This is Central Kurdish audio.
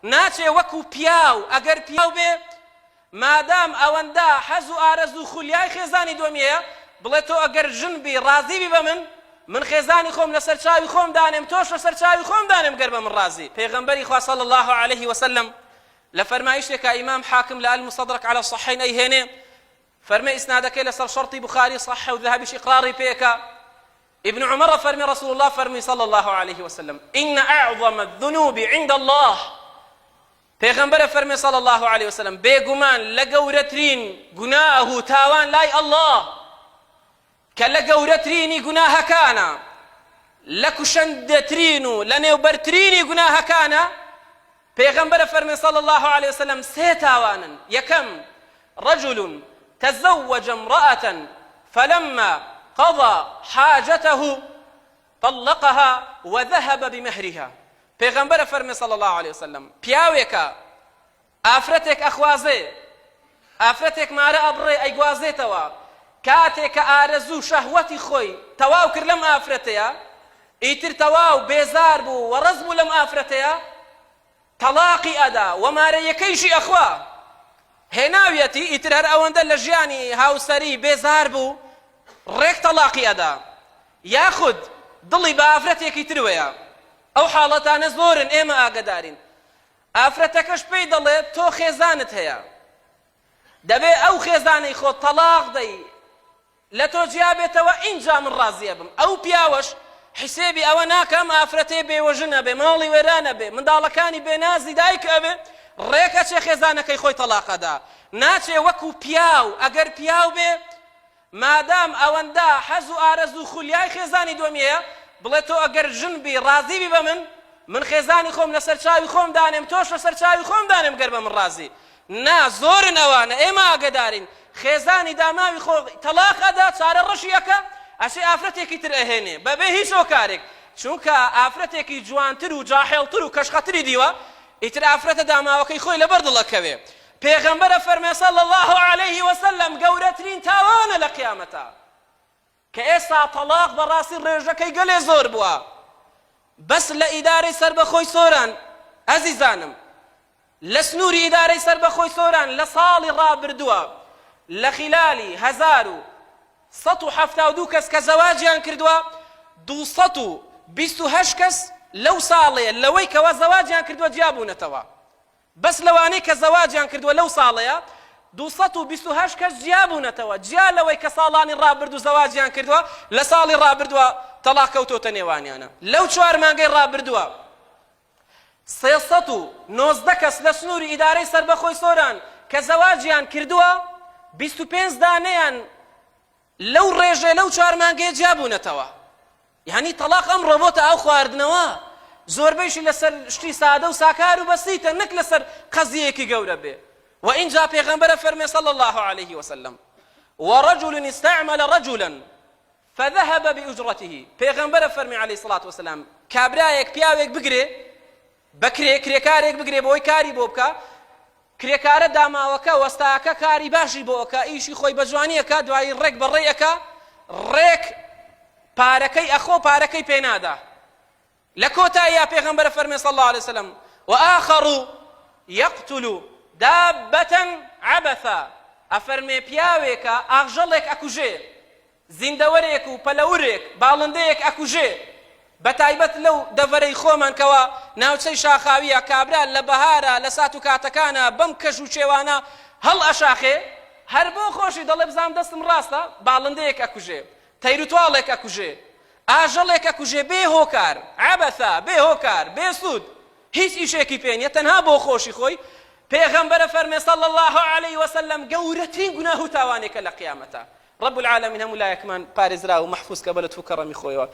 ناچێ وەکو پیاو، ئەگەر پیاو بێ مادام ئەوەندە حەز و ئارەزوو خولیای خێزانی دووەمی هەیە، بڵێ تۆ ئەگەر ژن بی ڕازی بی بە من، من خێزانی خۆم لەسەر چاوی خۆم دانێم تۆش لەسەر چاوی خۆم دانێم گەر بە من ڕازی. پێغەمبەری خوا صلی اللە علیه وسلم لە فەرمایشتێکا ئیمام حاکم لە المستدرک علی الصحیحین ئەیهێنێ فەرمێ ئیسنادەکەی لەسەر شەرتی بوخاری صحیحە و ذەهەبیش ئیقراری پێکا ابن عمر فەرمی رسول الله فەرمی صلی الله علیه وسلم إن أعظم الذنوب عند الله پێغەمبەرە فەرمێ صلی اللە علیە وسلم بێگومان لە گەورەترین گوناه و تاوان لای اللە کە لە گەورەترینی گوناهەکانە لە کوشندەترین و لە نێوبەرترینی گوناهەکانە پێغەمبەرە فەرمێ صلی اللە علیە وسلم سێ تاوانن یەکەم رجل تزوج امرأة فلما قضى حاجته طلقها وذهب بمهرها پێغەمبەر ئەفەرمێ صلی اللە علیە وسلم پیاوێکە ئافرەتێک ئەخوازێ ئافرەتێک مارە ئەبڕێ ئەیگوازێتەوە کاتێک کە ئارەزوو شەهوەتی خۆی تەواو کرد لەم ئافرەتەیە ئیتر تەواو بێزار بوو وەڕەز بوو لەم ئافرەتەیە تەڵاقی ئەدا وە مارەیەکەیشی ئەخوا هێناویەتی ئیتر هەر ئەوەندە لە ژیانی هاوسەری بێزار بوو ڕێک تەڵاقی ئەدا یاخود دڵی بە ئافرەتێکی تروەیە ئەو حاڵەتانە زۆرن ئێمە ئاگەدارین ئافرەتەکەش پێی دەڵێ تۆ خێزانت هەیە دەبێ ئەو خێزانەی خۆت تەڵاق دەی لە تۆ جیا بێتەوە ئینجا من ڕازی ئەبم ئەو پیاوەش حسێبی ئەوە ناکا ئەم ئافرەتەیە بێوەژن ئەبێ ماڵی وێران ئەبێ منداڵەکانی بێ نازی دایک ئەبێ ڕێک ئەچێ خێزانەکەی خۆی تەڵاق ئەدا ناچێ وەکو پیاو ئەگەر پیاو بێ مادام ئەوەندە حەز و ئارەزوو خولیای خێزانی دووەمی هەیە بڵێ تۆ ئەگەر ژن بی ڕازی بی بە من من خێزانی خۆم لەسەر چاوی خۆم دانێم تۆش لەسەر چاوی خۆم دانێم گەر بە من ڕازی نا زۆرن ئەوانە ئێمە ئاگەدارین خێزانی داماوی خۆ تەڵاق ئەدا چارە ڕەشی ئەکا ئەچێ ئافرەتێکی تر ئەهێنێ بەبێ هیچ هۆکارێک چونکە ئافرەتێکی جوانتر و جاحێڵتر و کەشخەتری دیوە ئیتر ئافرەتە داماوەکەی خۆی لەبەر دڵ ئەکەوێ پێغەمبەر ئەفەرمێ صلی اللە علیه وسلم گەورەترین تاوانە لە قیامەتا کە ئێستا تەڵاق بەڕاستی ڕێژەکەی گەلێ زۆر بووە بەس لە ئیدارەی سەربەخۆی سۆران ئەزیزانم لە سنووری ئیدارەی سەربەخۆی سۆران لە ساڵی ڕابردووە لە خلالی 1172 کەس کە زەواجیان کردووە 228 کەس لەو ساڵەیە لەوەی کەوا زەواجیان کردووە جیابوونەتەوە بەس لەوانەی کە زەواجیان کردووە لەو ساڵەیا 228 کەس جیابوونەتەوە، جیا لەوەی کە ساڵانی ڕابردوو زەواجیان کردووە، لە ساڵی ڕابردووە تەڵاق کەوتۆتە نێوانیانە. لەو چوار مانگەی ڕابردووە 319 کەس لە سنووری ئیدارەی سەربەخۆی سۆران کە زەواجیان کردووە، 25 دانەیان لەو ڕێژەیە لەو چوار مانگەیە جیابوونەتەوە. یانی تەڵاق ئەمڕۆ بۆتە ئاو خواردنەوە، زۆربەیشی لەسەر شتی سادە و ساکار و بەسیتە نەک لەسەر قەزیەیەکی گەورە بێ. وە ئینجا پێغەمبەر ئەفەرمێ صلی اللە علیه وسلم ورجل استعمل رجلا فذهب بأجرته پێغەمبەر ئەفەرمێ علیه الصلاة والسلام کابرایەک پیاوێک بگرێ بەکرێ کرێکارێک بگرێ بۆی کاری بۆ بکا کرێکارە داماوەکە وەستاکە کاری باشی بۆ ئەکا ئیشی خۆی بە جوانی ئەکا دوایی ڕێک بە ڕێی ئەکا ڕێک پارەکەی ئەخۆ پارەکەی پێ نادا لە کۆتاییا پێغەمبەرە فەرمێ صلی الله علیه وسلم وآخر يقتل دابة عبثا ئەفەرمێ پیاوێکە ئاژەڵێک ئەکوژێ زیندەوەرێک و پەلەورێک، باڵندەیەک ئەکوژێ، بەتایبەت لەو دەڤەرەی خۆمان کەوا ناوچەی شاخاویە، کابرا لە بەهارا لە سات و کاتەکانا بەم کەژ و کێوانە هەڵئەشاخێ، هەر بۆ خۆشی دەڵێ بزانم دەستم ڕاستە، باڵندەیەک ئەکوژێ، تەیروتواڵێک ئەکوژێ، ئاژەڵێک ئەکوژێ بێ هۆکار، عەبەثا، بێ هۆکار، بێ سوود، هیچ ئیشێکی پێ نیە تەنها بۆ خۆشی خۆی، پێغەمبەر ئەفەرمێ صلی اللە علیە وسلم گەورەترین گوناه و تاوانێکە لە قیامەتا. رب العالمین هەموو لایەکمان پارێزراو و مەحفوز کە بە لوتف و کەڕەمی خۆیەوە.